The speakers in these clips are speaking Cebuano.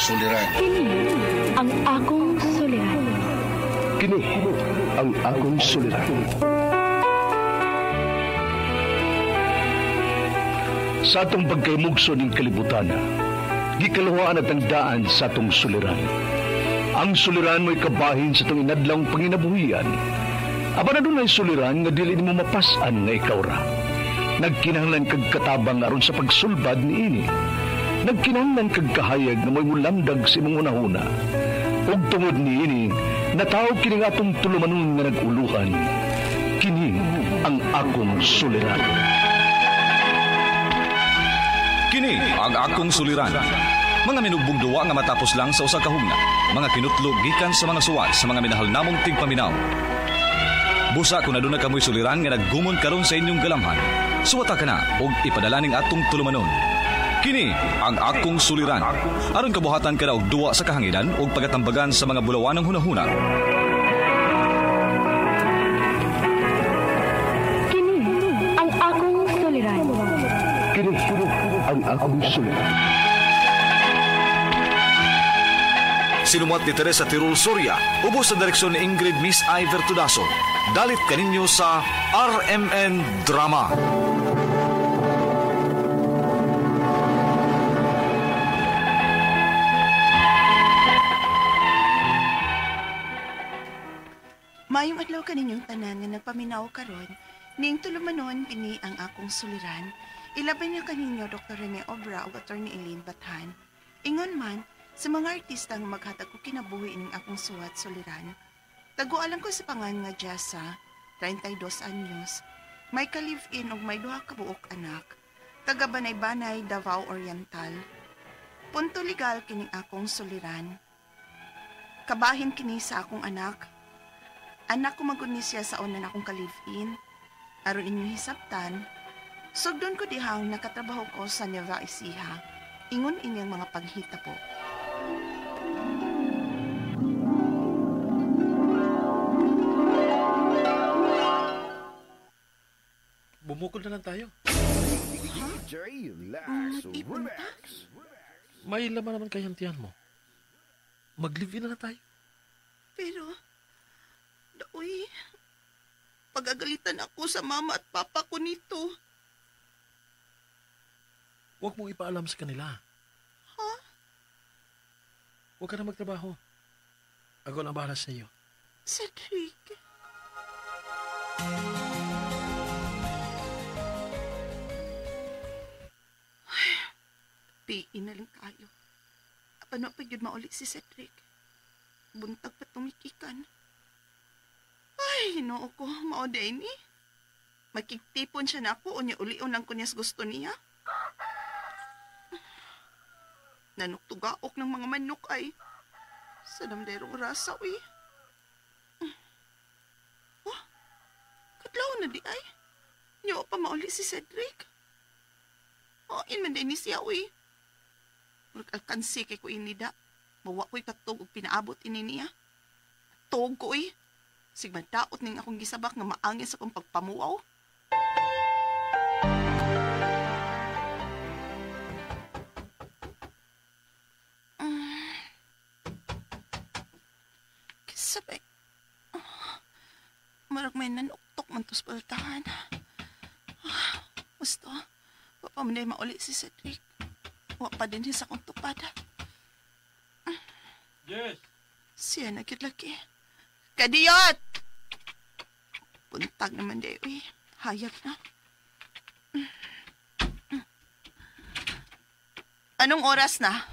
suliran. Kini ang akong suliran. Kini ang akong suliran. Sa atong pagkaymugso ning kalibutan, gikaluhaan at ang daan sa atong suliran. Ang suliran mo'y kabahin sa itong inadlawng panginabuhian. Aba na dunay suliran nga dili nimo mapas-an nga ikaw ra. Nagkinahanglan kag katabang aron sa pagsulbad niini. Nagkinahanglan kag kahayag nga mo'y mulamdag sa imong hunahuna. Ug tungod niini, nataw kini nga atong tulumanon nga nag-uluhan. Kini ang akong suliran. Kini ang akong suliran. Mga minugbong duwa nga matapos lang sa usa ka hugna. Mga kinutlog gikan sa mga suwat sa mga minahal namong tigpaminaw. Busa kung aduna kamoy suliran nga naggumon karon sa inyong galamhan. Suwata ka na og ipadala ning atong tulumanon. Kini ang akong suliran. Aron kabuhatan ka na og duwa sa kahanginan og pagatambagan sa mga bulawanang hunahuna. Kini ang akong suliran. Kini ang akong suliran. Sinumuat ni Teresa Tirul Soria, ubos sa direksyon ni Ingrid Miss I. Vertudaso. Dalit kaninyo sa RMN Drama. Maayong adlaw kaninyong tanan nga nagpaminaw karon, ning tulumanon kini ang akong suliran. Ilabi niya kaninyo Dr. Rene Obra ug Attorney Elaine Bathan. Ingon man sa mga artista nga maghatag og kinabuhi ning akong suwat suliran. Tagualan ko sa pangan nga Jessa, 32 anyos. May ka-live-in ug may duha ka buok anak. Taga Banay-Banay, Davao Oriental. Punto legal kining akong suliran. Kabahin kini sa akong anak. Anak ko magud ni siya sa una na akong ka-live-in. Aron inyong hisabtan, sugdon ko dihang nakatrabaho ko sa Nueva Ecija. Ingon inyang mga paghita po. Bumukol na lang tayo. Mag-ipon ta? May laman naman kayang tiyan mo. Mag-live-in na lang tayo. Pero, daoy, pagagalitan ako sa mama at papa ko nito. Huwag mong ipaalam sa kanila. Ha? Huwag ka na magtrabaho. Ako na bahala sa iyo. Cedric. Ay, piin na lang kayo. Apano pa yun mauli si Cedric? Buntag pa tumikikan. Ay, hinoo ko, mao day ni. Makigtipon siya na ako, unya ulion lang ko niya sa gusto niya. Nanuktugaok ng mga manok ay. Sa damderong rasa, uy. Oh, katlaw na di ay. Nyo pa mauli si Cedric. Oh, in man din ni siya, uy. Murag alkansi kay ko inida. Mawa ko'y katog og pinaabot ini niya. Tog ko, uy. Sigma daot ning akong gisabak nga maangis akong pagpamuaw. Kasabay. Marag may nanuktok man to sa paltahan. Gusto, wa pa man mauli si Cedric. Wa pa din siya sa akong tupad. Yes. Siya na gyud lagi. Kadiyot! Buntag naman di, uy. Hayag na. Anong oras na?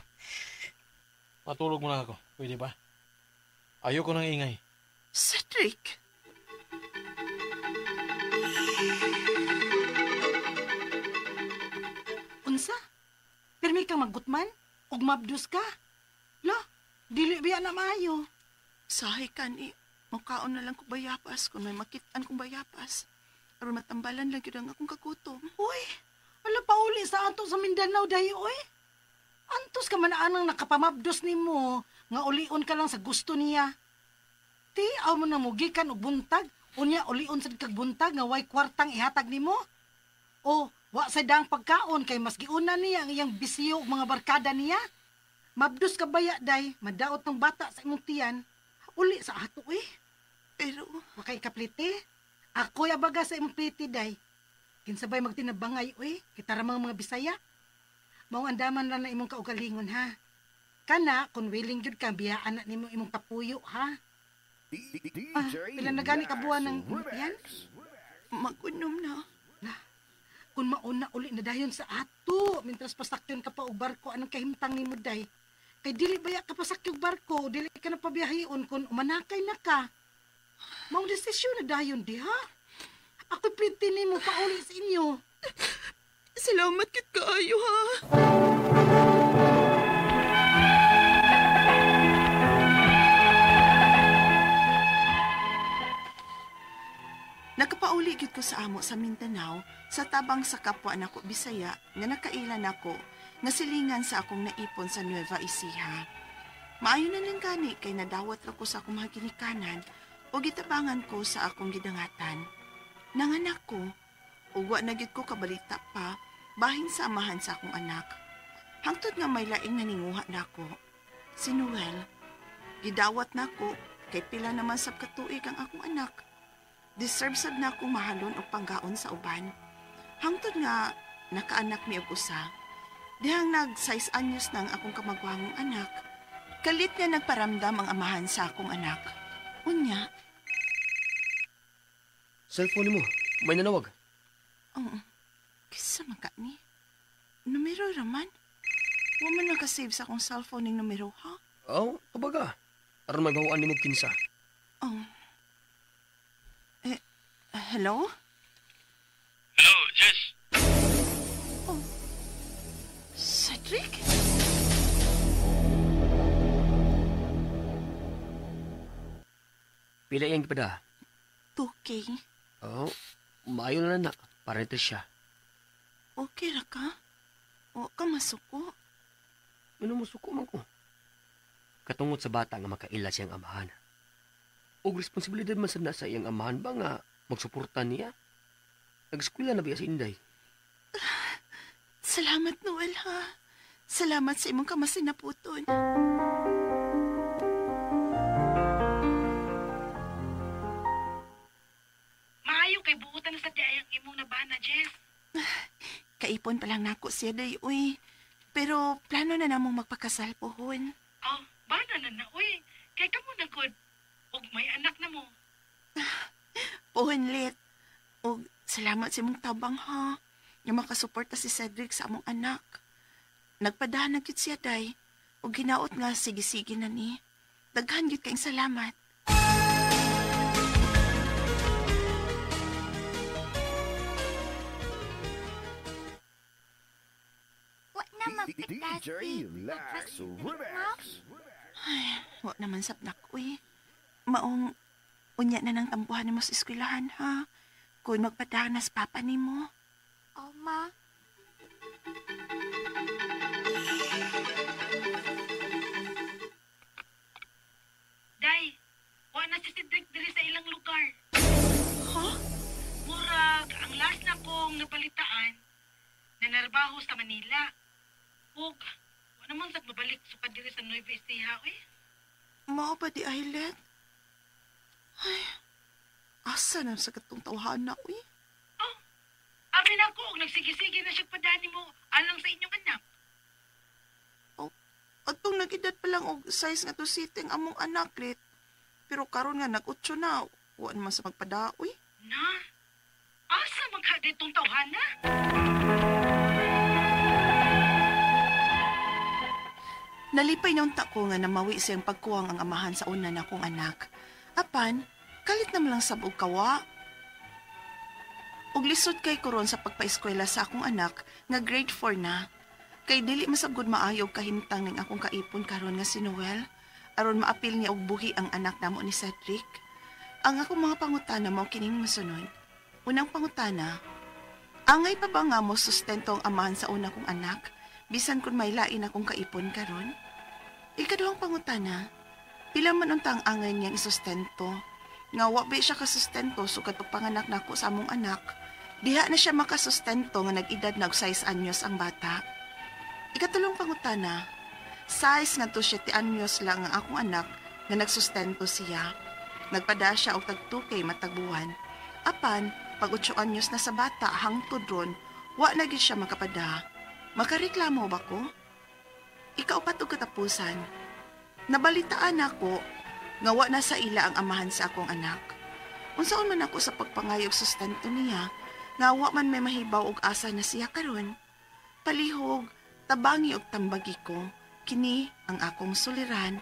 Matulog muna ako. Pwede ba? Ayoko ng ingay. Cedric! Unsa? Pirmi kang maggutman? Ug mabdus ka? Lo, dili biya na maayo. Sahi ka ni. Mukaon na lang ko bayapas kung may makitaan kong bayapas. Aron matambalan lang yun ang akong kagutom. Uy, ala pa uli sa ato sa Mindanao dahi, uy. Antos ka man anang nakapamabdos nimo nga ulion ka lang sa gusto niya. Ti, aw mo na mugikan og buntag, unya ulion sad kag buntag nga way kwartang ihatag nimo. O wa sa daang pagkaon kay mas giuna niya ang iyang bisyo ug mga barkada niya. Mabdos ka baya, day, madaot ng bata sa imong tiyan. Uli sa ato, eh. Pero Wakay kaplite. Ako'y abaga sa imong plite, day. Kinsabay magtinabangay, uy. Kita ramang mga Bisaya. Maong andaman lang na imong kaugalingon, ha? Kana, kung willing gyud ka, biyaan na nimo imong kapuyo, ha? Ah, pila na gani ka buwan ng imong tiyan? Mag-unom na. Kung mauna uli na dayon sa ato, mintras pasakyon ka pa og barko, anong kahimtang nimo, day? Kay dili baya ka pasakyo og barko, dili ka na pabiyahion kung umanakay na ka. Maong desisyon na dayon diha. Ako'y pliti nimo pauli sa inyo. Salamat kit kaayo, ha. Nakapauli gyud ko sa amo sa Mindanao sa tabang sa kapwa nako Bisaya nga nakaila nako nga silingan sa akong naipon sa Nueva Ecija. Maayo na lang gani kay nadawat ra ko sa akong mga ginikanan o gitabangan ko sa akong gidangatan. Nanganak ko, ug wa na gyud ko kabalita pa bahin sa amahan sa akong anak. Hangtod nga may laing naninguha nako. Si Noel, gidawat nako kay pila naman sab katuig ang akong anak. Deserve sad na akong mahalon og panggaon sa uban. Hangtod nga nakaanak mi og usa. Dihang nag 6 anyos na ang akong kamagwangong anak. Kalit nga nagparamdam ang amahan sa akong anak. Unya. Cellphone mo, may nanawag. Oo. Kisa man ka ni. Numero raman. Wa man nakasave sa akong cellphone ning numero, ha? Oo, kabaga. Aron may bawaan nimo kinsa. Oh. Hello? Hello, Jess. Oh. Cedric? Pila iyang gipada? 2K. Oh, maayo na na. Para ito siya. Okay ra ka? O ka masuko? Ano masuko man ko? Katungod sa bata nga makaila siyang amahan. Og responsibilidad man sad na sa iyang amahan ba nga magsuporta niya? Nag-eskwela na ba si Inday? Salamat, Noel, ha? Salamat sa imong kamasinaputon. Maayo kay buutan na sa di ay ang imong nabana, Jess. Kaipon pa lang nako siya, day, uy. Pero plano na namong magpakasal pohon. Oh, bana na na, uy. Kay kamo na gud. Og may anak na mo. Pohon, lit. Og salamat sa imong tabang, ha. Nga makasuporta si Cedric sa among anak. Nagpadahan na gyud siya, day. Og hinaot nga sige-sige na ni. Daghan gyud kayong salamat. Wa na magpikasi. Ay, wa naman sabnak, uy. Maong unya na nang tampuhan nimo sa eskwelahan, ha? Kung magpadanas papa nimo. Oh, ma. Day, wa na si Cedric diri sa ilang lugar. Ha? Murag, ang last na kong nabalitaan, nanarbaho sa Manila. Ug, wa naman sad mabalik sukad diri sa Nueva Ecija, uy. Mao ba di islet? Ay, asa na sa katong tawhana, uy? Oh, abi na ko, og nagsigisige na siya padani mo alang sa inyong anak. Oh, atong nag-edad pa lang og size nga to sitting among anak, lit. Pero karon nga nag-8 na, wa naman sa magpada, uy. Na, asa man ka ditong tawhana? Nalipay na unta ko nga namawi siyang pagkuwang ang amahan sa una na akong anak. Apan, kalit naman lang sab og kawa. Og lisod kay koron sa pagpaeskwela sa akong anak nga grade 4 na. Kay dili masabgod maayo og kahimtang ning akong kaipon karon nga si Noel. Aron maapil niya og buhi ang anak namo ni Cedric. Ang akong mga pangutana mao kining mosunod. Unang pangutana, angay pa ba nga mo sustento ang amahan sa una kong anak? Bisan kung may lain akong kaipon karon? Ikaduhang pangutana, pila man unta ang angay niyang isustento? Nga wa ba siya kasustento sukad pagpanganak nako sa among anak. Diha na siya makasustento nga nag-edad na og 6 anyos ang bata. Ikatulong pangutana, Size ngadto 7 anyos lang ang akong anak nga nagsustento siya. Nagpada siya og tag 2K matag buwan. Apan, pag 8 anyos na sa bata hangtod ron, wa na gyud siya makapada. Makareklamo ba ko? Ikaupat og katapusan. Nabalitaan ako nga wa na sa ila ang amahan sa akong anak. Unsaon man ako sa pagpangayo og sustento niya, nga wa man may mahibaw og asa na siya karon. Palihog, tabangi og tambagi ko, kini ang akong suliran,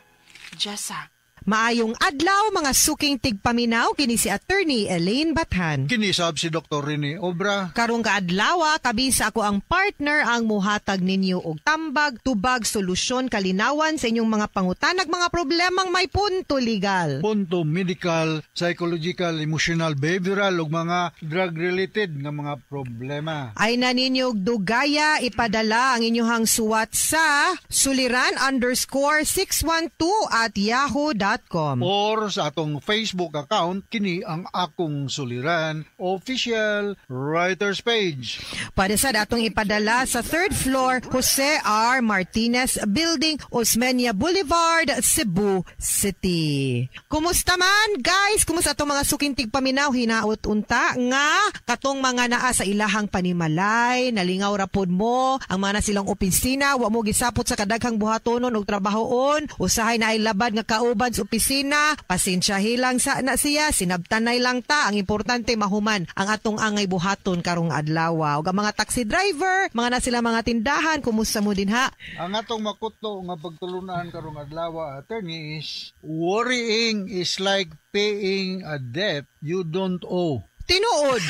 Jessa. Maayong adlaw mga suking tigpaminaw kini si Attorney Elaine Bathan. Kinisab si Dr. Rene Obra. Karong kaadlaw, kabisa ako ang partner ang muhatag ninyo og tambag, tubag, solusyon, kalinawan sa inyong mga pangutanag, mga problemang may punto legal. Punto medical, psychological, emotional, behavioral ug mga drug-related nga mga problema. Ay na ninyo og dugaya ipadala ang inyong suwat sa suliran_612@yahoo.com. Or sa atong Facebook account, kini ang Akong Suliran Official Writers Page. Para sa atong ipadala sa 3rd floor, Jose R. Martinez Building, Osmeña Boulevard, Cebu City. Kumusta man, guys? Kumusta atong mga suking tigpaminaw? Hinaot unta nga katong mga naa sa ilahang panimalay, nalingaw ra pod mo, ang mga na silang opisina, wa mo gisapot sa kadaghang buhatonon og trabahoon, usahay na ay labad nga kauban sa opisina, pasensya hilang sa na siya, sinabtanay lang ta, ang importante mahuman ang atong angay buhaton karong adlaw. Ug ang mga taxi driver, mga na sila mga tindahan, kumusta mo din ha? Ang atong makuto nga pagtulunan karong adlaw, attorney, is worrying is like paying a debt you don't owe. Tinuod.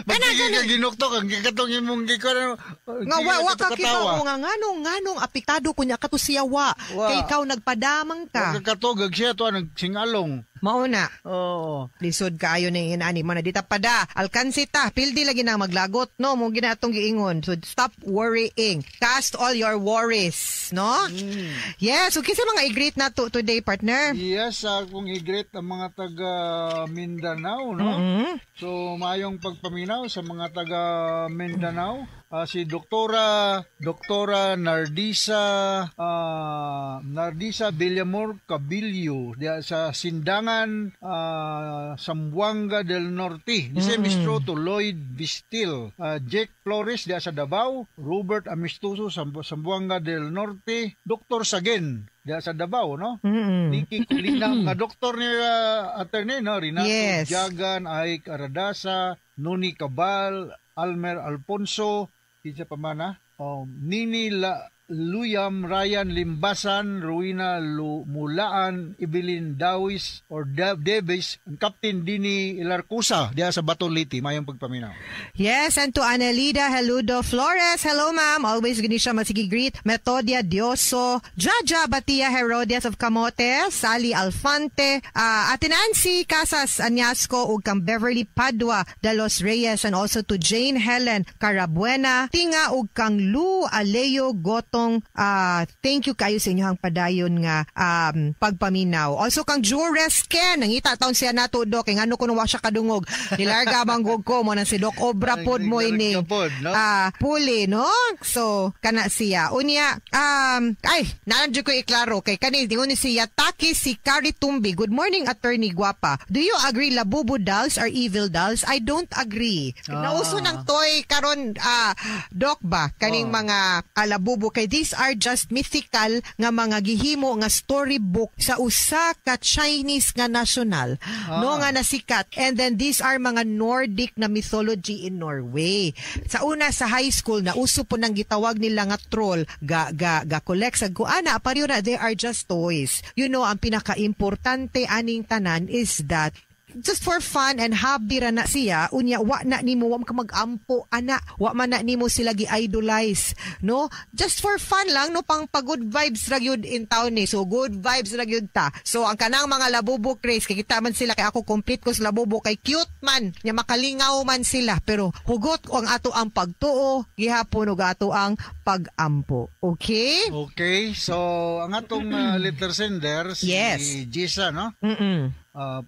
Kana ka ginuktok ang gikatong imong gikon. Nga wa ka kibaw nga nganong apektado kunya kato siya wa. Kay ikaw nagpadamang ka. Wa katugag siya to nagsingalong. Mauna. Oo. Lisod kaayo ning inani mo na dita pada. Alkansi ta, pildi lagi nang maglagot no mo ginatong giingon. So stop worrying. Cast all your worries, no? Yes, so kinsa mga i-greet na to today, partner? Yes, akong i-greet ang mga taga Mindanao, no? Mm-hmm. So maayong pagpaminaw sa mga taga Mindanao. Si Doktora Nardisa Nardisa Villamor Cabillo sa Sindangan, Zamboanga del Norte. Ni mm-hmm. to Lloyd Bistil, Jake Flores diya sa Davao, Robert Amistoso Zamboanga del Norte, Dr. Sagen diya sa Davao, no? Mm-hmm. Nikki Kulina, nga doktor ni attorney, no? Renato yes. Jagan, Aik Aradasa, Noni Cabal, Almer Alfonso, kinsa pa man Nini Luyam, Ryan Limbasan, Rowena Mulaan, Evelyn Dawis or Davis, ang Captain Dini Ilarcusa diya sa Baton Liti. Mayong pagpaminaw. Yes, and to Anelida Heludo Flores. Hello, ma'am. Always gini siya masigi greet. Metodia Dioso, Jaja Batia Herodias of Camote, Sally Alfante, Ate Nancy Casas Anyasco ug kang Beverly Padua de los Reyes, and also to Jane Helen Carabuena, Tinga ug kang Lu Aleo Goto. Thank you kayo sa inyong padayon nga pagpaminaw. Also kang Jures Ken, nangita taon siya nato Dok, kay ngano kuno wa siya kadungog. Nilarga manggog ko mo nang si Doc Obra pod mo ini. No? Puli, no? So kana siya. Unya ay naanjo ko iklaro kay kani dingon ni siya Taki si Kari Tumbi. Good morning, Attorney Guapa. Do you agree Labubu dolls are evil dolls? I don't agree. Nauso ng toy karon Doc ba kaning mga Labubu kay these are just mythical nga mga gihimo nga storybook sa usa ka Chinese nga national no nga nasikat, and then these are mga Nordic na mythology in Norway. Sa una sa high school na uso po nang gitawag nila nga troll ga ga ga collect sa kuana pareho na, they are just toys. You know, ang pinakaimportante aning tanan is that just for fun and hobby ra na siya, unya wa na nimo, wa ka magampo ana, wa man na nimo sila gi-idolize, no? Just for fun lang, no, pang pa good vibes ra gyud in town ni. So good vibes ra gyud ta. So ang kanang mga Labubu craze kay kita man sila, kay ako complete ko sa Labubu kay cute man, nya makalingaw man sila, pero hugot ang ato ang pagtuo gihapon ug ato ang pagampo. Okay? Okay, so ang atong letter sender si Yes. Jisa, no? Mm.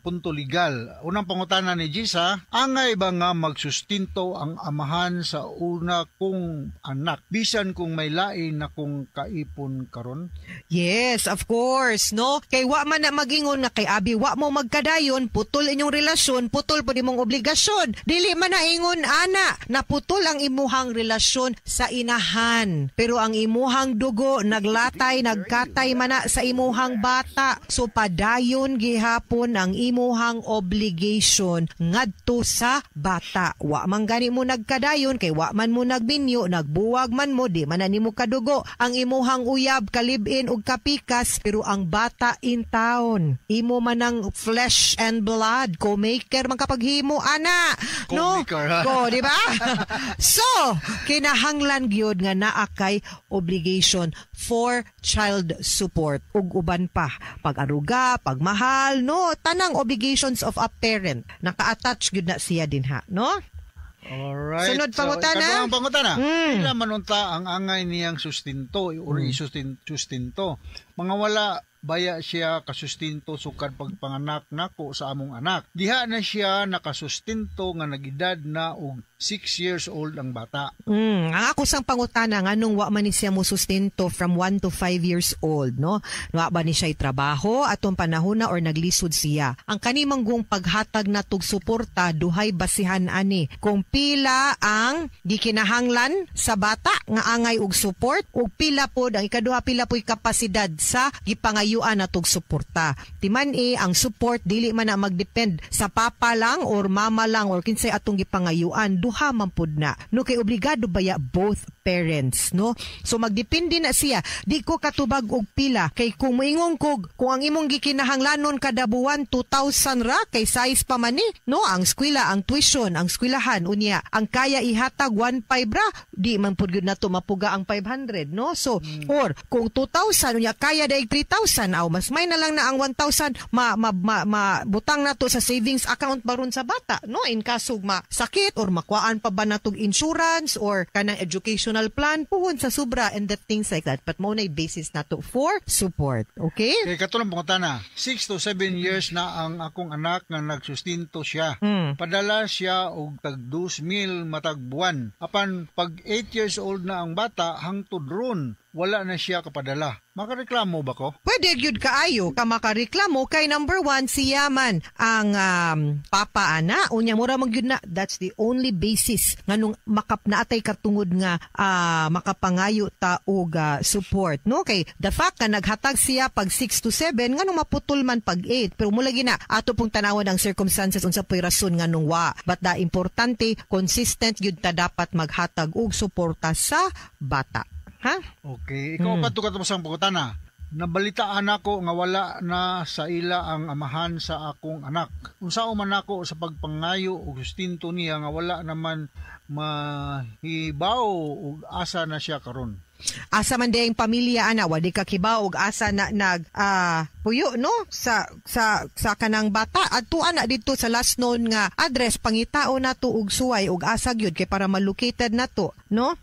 punto legal. Unang pangutana ni Gisa, angay ba nga magsustinto ang amahan sa una kong anak bisan kung may lain na kong kaipon karon? Yes, of course, no? Kay wa man na magingon nga kay abi wa mo magkadayon, putol inyong relasyon, putol pud imong obligasyon. Dili man na ingon ana, naputol ang imuhang relasyon sa inahan. Pero ang imuhang dugo naglatay, nagkatay man na sa imuhang bata. So padayon gihapon ang imuhang obligation ngadto sa bata. Wa man gani mo nagkadayon kay wa man mo nagbinyo, nagbuwag man mo, di man na nimo kadugo ang imuhang uyab, kalibin ug kapikas, pero ang bata in town, imo man ang flesh and blood, co-maker man kapaghimo ana, no? Co-maker, ha? Ko, di ba? So, kinahanglan gyud nga naa kay obligation for child support ug uban pa, pag-aruga, pagmahal, no, tanang obligations of a parent naka-attach gyud na siya dinha, no? Alright. Sunod pangutana. So, ikaduhang pangutana. Pila man unta ang angay niyang sustinto or isustinto? Mga wala baya siya kasustinto sukad pagpanganak nako sa among anak. Diha na siya nakasustinto nga nagedad na og 6 years old ang bata. Ang ako sang pangutana, nganong wa man ni siya mo sustento from 1 to 5 years old, no? Wa ba ni siya trabaho atong panahon na or naglisod siya? Ang kanimanggong paghatag na tug suporta duhay basihan ani. Kung pila ang gikinahanglan sa bata nga angay og support ug pila pod ang ikaduha, pila po'y kapasidad sa gipangayuan na tug suporta. Timan ang support dili man na magdepend sa papa lang or mama lang or kinsay atong gipangayuan, duha man pud na. No, kay obligado baya both parents, no? So magdepende na siya. Di ko katubag og pila kay kung moingon kog kung ang imong gikinahanglanon kada buwan 2,000 ra kay size pa man ni, no? Ang eskwela, ang tuition, ang eskwelahan unya, ang kaya ihatag 1.5 ra, di man pud gyud nato mapuga ang 500, no? So or kung 2,000 unya kaya daig 3,000, aw mas may na lang na ang 1,000 ma, ma, ma, ma butang nato sa savings account baron sa bata, no? In kaso ma sakit or makuhaan pa ba natog insurance or kanang educational plan puhon sa sobra and the things like that. But mo na basis nato for support, okay? Kay katulong pangutana, 6 to 7 years na ang akong anak nga nagsustinto siya. Padala siya og tag 2,000 matag buwan. Apan pag 8 years old na ang bata hangtod ron wala na siya kapadala. Makareklamo ba ko? Pwede gyud kaayo ka makareklamo kay number one siya man ang papa ana, unya mura man gyud na, that's the only basis nganong makap naatay katungod nga makapangayo ta og support, no? Kay the fact nga naghatag siya pag 6 to 7, nganong maputol man pag 8? Pero mula gina ato pong tanawon ang circumstances, unsa po'y rason nganong wa, but the importante, consistent gyud ta dapat maghatag og suporta sa bata, ha? Okay, ikaw pa to katapos ang pangutana. Nabalitaan ako nga wala na sa ila ang amahan sa akong anak. Unsaon man ako sa pagpangayo og sustinto niya nga wala naman mahibaw og asa na siya karon? Asa man diyang pamilya ana, wali ka kibaw og asa na nag puyo, no, sa kanang bata. Adto ana didto sa last known nga address, pangitao nato og suway og asa gyud kay para ma-located nato, no?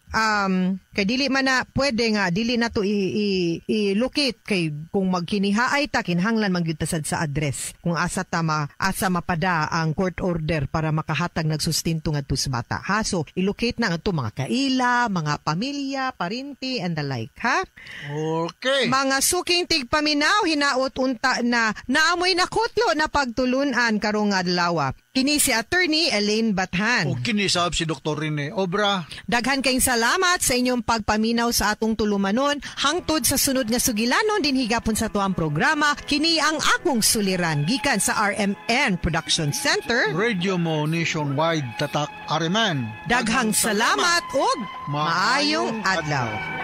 Kay dili man na pwede nga dili nato i-locate kay kung magkinihaay ta, kinahanglan man gyud ta sad sa address kung asa ta ma, asa mapada ang court order para makahatag nagsustinto ngadto sa bata, ha? So i-locate na ngadto mga kaila, mga pamilya, parinti and the like, ha? Okay. Mga suking tigpaminaw, hinaot unta na naamoy na kutlo na pagtulunan karong adlaw. Kini si Attorney Elaine Bathan. O kini sab si Dr. Rene Obra. Daghan kayong salamat sa inyong pagpaminaw sa atong tulumanon. Hangtod sa sunod nga sugilanon din higapon sa tuang programa, kini ang akong suliran gikan sa RMN Production Center. Radio mo nationwide, tatak RMN. Daghang salamat ug maayong adlaw.